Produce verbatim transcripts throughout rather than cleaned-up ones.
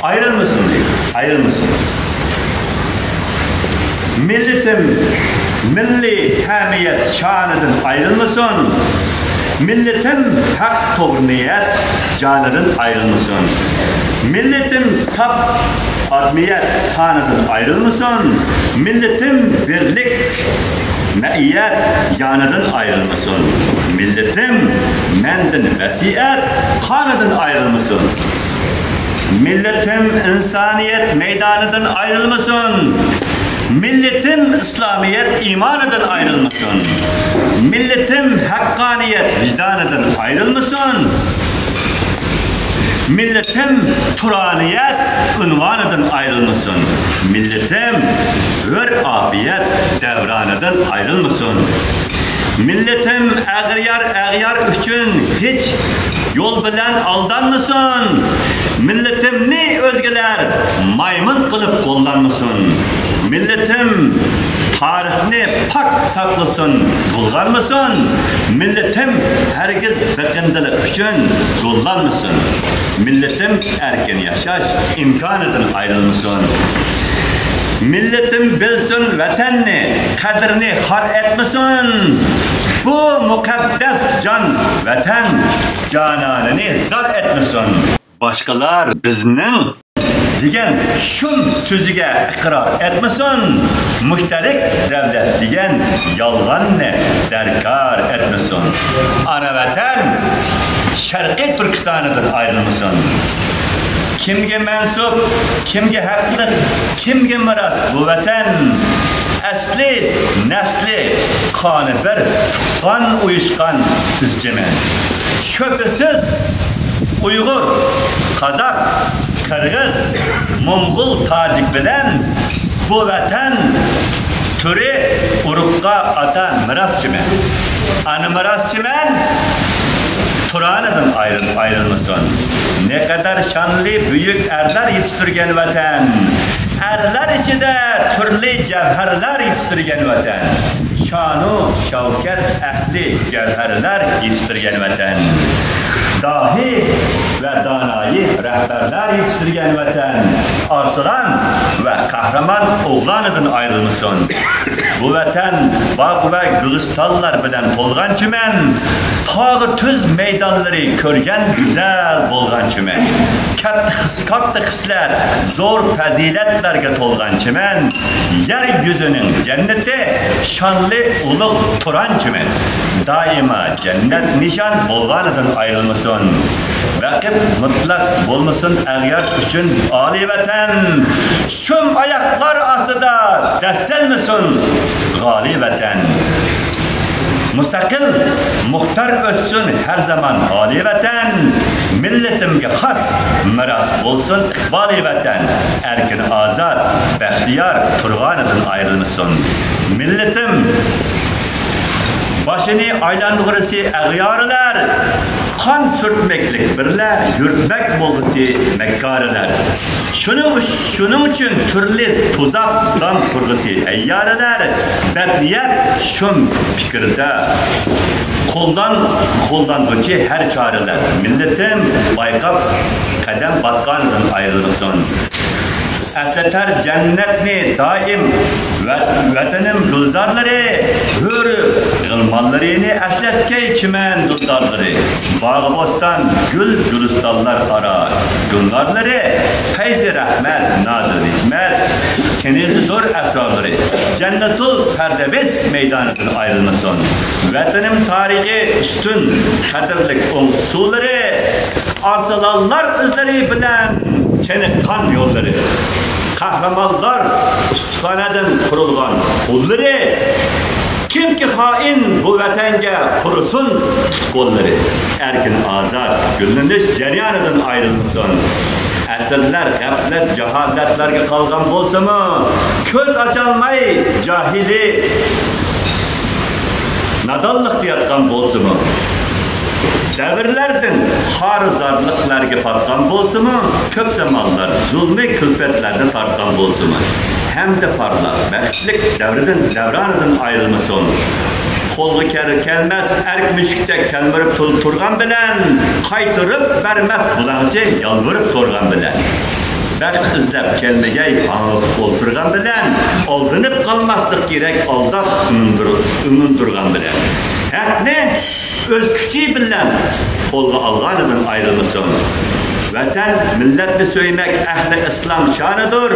ئايرىلمىسۇن دەيدۇ، ئايرىلمىسۇن. مىللىتىم مىللىي ھەمىيەت شانىدىن ئايرىلمىسۇن. مىللىتىم ھەق توغرا نىيەت جانىدىن ئايرىلمىسۇن. مىللىتىم ساپ ئادمىيەت سانىدىن ئايرىلمىسۇن. مىللىتىم بىرلىك مەئىيەت يانىدىن ئايرىلمىسۇن. مىللىتىم مەندىن ۋەسىيەت قانىدىن ئايرىلمىسۇن. مىللىتىم ئىنسانىيەت مەيدانىدىن ئايرىلمىسۇن. مىللىتىم ئىسلامىيەت ئىمانىدىن ئايرىلمىسۇن. مىللىتىم ھەققانىيەت ۋىجدانىدىن ئايرىلمىسۇن. مىللىتىم تۇرانىيەت ئۇنۋانىدىن ئايرىلمىسۇن. مىللىتىم ھۆر ئاپىيەت دەۋرانىدىن ئايرىلمىسۇن. مىللىتىم ئەغرىيار ئەغيار ئۈچۈن ھېچ يول بىلەن ئالدانمىسۇن. مىللىتىمنى ئۆزگىلەر مايمۇن قىلىپ قوللانمىسۇن. مىللىتىم تارىخنى پاك ساقلىسۇن، بۇلغانمىسۇن. مىللىتىم ھەرگىز بېقىندىلىق ئۈچۈن گۈللەنمىسۇن. مىللىتىم ئەركىن ياشاش ئىمكانىدىن ئايرىلمىسۇن. مىللىتىم بىلسۇن ۋەتەننى، قەدرىنى خار ئەتمىسۇن. بۇ مۇقەددەس جان ۋەتەن جانانىنى زار ئەتمىسۇن. باشقىلار بىزنىڭ دېگەن شۇم سۆزىگە ئىقرار ئەتمىسۇن. مۇشتەرەك دەۋلەت دېگەن يالغاننى دەركار ئەتمىسۇن. ئانا ۋەتەن شەرقىي تۈركىستانىدىن ئايرىلمىسۇن. كىمگە مەنسۇپ، كىمگە ھەقلىق، كىمگە مىراس بۇ ۋەتەن؟ ئەسلى، نەسلى، قانى بىر، تۇغقان ئۇيۇشقان بىز جىمى. شۈبھىسىز ئۇيغۇر، قازاق، قىرغىز، موڭغۇل، تاجىك بىلەن بۇ ۋەتەن تۈرى ئۇرۇققا ئاتا مىراسچىمەن. ئانا مىراسچىمەن، تۇرانىدىن ئايرىل-، ئايرىلمىسۇن. نەقەدەر شانلى بۈيۈك ئەرلەر يېتىشتۈرگەن ۋەتەن. ئەرلەر ئىچىدە تۈرلى جەۋھەرلەر يېتىشتۈرگەن ۋەتەن. شانۇ شەۋكەت ئەھلى گەۋھەرلەر يېتىشتۈرگەن ۋەتەن. داھىي ۋە دانايى رەھبەرلەر يېتىشتۈرگەن ۋەتەن. ئارسلان ۋە قەھرىمان ئوغلانىدىن ئايرىلمىسۇن. بۇ ۋەتەن باغ ۋە گۈلىستانلار بىلەن تولغان چىمەن. تاغ تۈز مەيدانلىرى كۆرگەن گۈزەل بولغان چىمەن. كاتتا خىس-، كاتتا خىسلەت، زور پەزىلەتلەرگە تولغان چىمەن. يەر يۈزىنىڭ جەننىتى، شانلى ئۇلۇغ تۇران چىمەن. دائىما جەننەت نىشان بولغانىدىن ئايرىلمىسۇن. رەقىب مۇتلەق بولمىسۇن ئەغيار ئۈچۈن ئالىي ۋەتەن. شۇم ئاياقلار ئاستىدا دەسسەلمىسۇن غالىي ۋەتەن. مۇستەقىل، مۇختار ئۆتسۇن ھەر زامان ھالى ۋەتەن. مىللىتىمگە خاس مىراس بولسۇن ئىقبالى ۋەتەن. ئەركىن، ئازاد، بەختىيار تۇرغانىدىن ئايرىلمىسۇن. مىللىتىم باشىنى ئايلاندۇرغۇسى ئەغيارىلەر، قان سۈرتمەكلىك بىرلە يۈرتمەك بولغۇسى مەككارىلەر. شۇنىڭ ئۈچ-، شۇنىڭ ئۈچۈن تۈرلى تۇزاق دام قۇرغۇسى ئەييارىلەر، بەدنىيەت شۇم پىكىردە قوللان-، قوللانغۇچى ھەر چارىلەر. مىللىتىم بايقاپ قەدەم باسقاندىن ئايرىلمىسۇن. ئەسلىتەر جەننەتنى دائىم ۋە-، ۋەتىنىم گۈلزارلىرى، ھۆر غىلمانلىرىنى ئەسلەتكەي چىمەن دىلدارلىرى. باغ-بوستان، گۈل-گۈلىستانلار ئارا گۈلنارلىرى، پەيزى رەھمەت، نازى نېمەت، كەنىزىدۇر ئەسرارلىرى. جەننەتۇل پەردەۋىس مەيدانىدىن ئايرىلمىسۇن. ۋەتىنىم تارىخى ئۈستۈن، قەدىرلىك ئوڭ سۇلىرى، ئارسلانلار ئىزلىرى بىلەن چېنىققان يوللىرى، قەھرىمانلار ئۇستىخانىدىن قۇرۇلغان قوللىرى، كىمكى خائىن بۇ ۋەتەنگە قۇرۇسۇن پۇت-قوللىرى. ئەركىن ئازاد گۈللىنىش جەريانىدىن ئايرىلمىسۇن. ئەسىرلەر غەپلەت، جاھالەتلەرگە قالغان بولسىمۇ، كۆز ئاچالماي جاھىلى نادانلىقتا ياتقان بولسىمۇ، دەۋرلەردىن خار-زارلىقلارغا پاتقان بولسىمۇ، كۆپ زامانلار زۇلمى كۈلپەتلەرنى تارتقان بولسىمۇ، ھەمدە پارلاق بەختلىك دەۋرىدىن، دەۋرانىدىن ئايرىلمىسۇن. قولغا كەل-، كەلمەس ئەرك مۈشۈكتەك تەلمۈرۈپ تۇر-، تۇرغان بىلەن، قايتۇرۇپ بەرمەس بۇلاڭچى يالۋۇرۇپ سورىغان بىلەن. بەخت ئىزدەپ كەلمىگەي ھاڭلىق ئولتۇرغان بىلەن، ئالدىنىپ قالماسلىق كېرەك ئالداپ ئۇنۇندۇر-، ئۇنۇندۇرغان بىلەن. ھەقنى ئۆز كۈچى بىلەن قولغا ئالغانىدىن ئايرىلمىسۇن. ۋەتەن، مىللەتنى سۆيمەك ئەھلى ئىسلام شانىدۇر.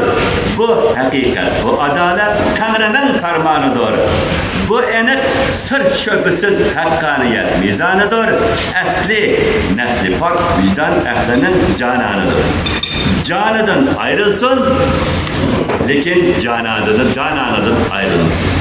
بۇ ھەقىقەت، بۇ ئادالەت تەڭرىنىڭ پەرمانىدۇر. بۇ ئېنىق، سىر شۈبھىسىز ھەققانىيەت مىزانىدۇر. ئەسلى، نەسلى پاك ۋىجدان ئەھلىنىڭ جانانىدۇر. جانىدىن ئايرىلسۇن، لېكىن جانانىدىن، جانانىدىن ئايرىلمىسۇن.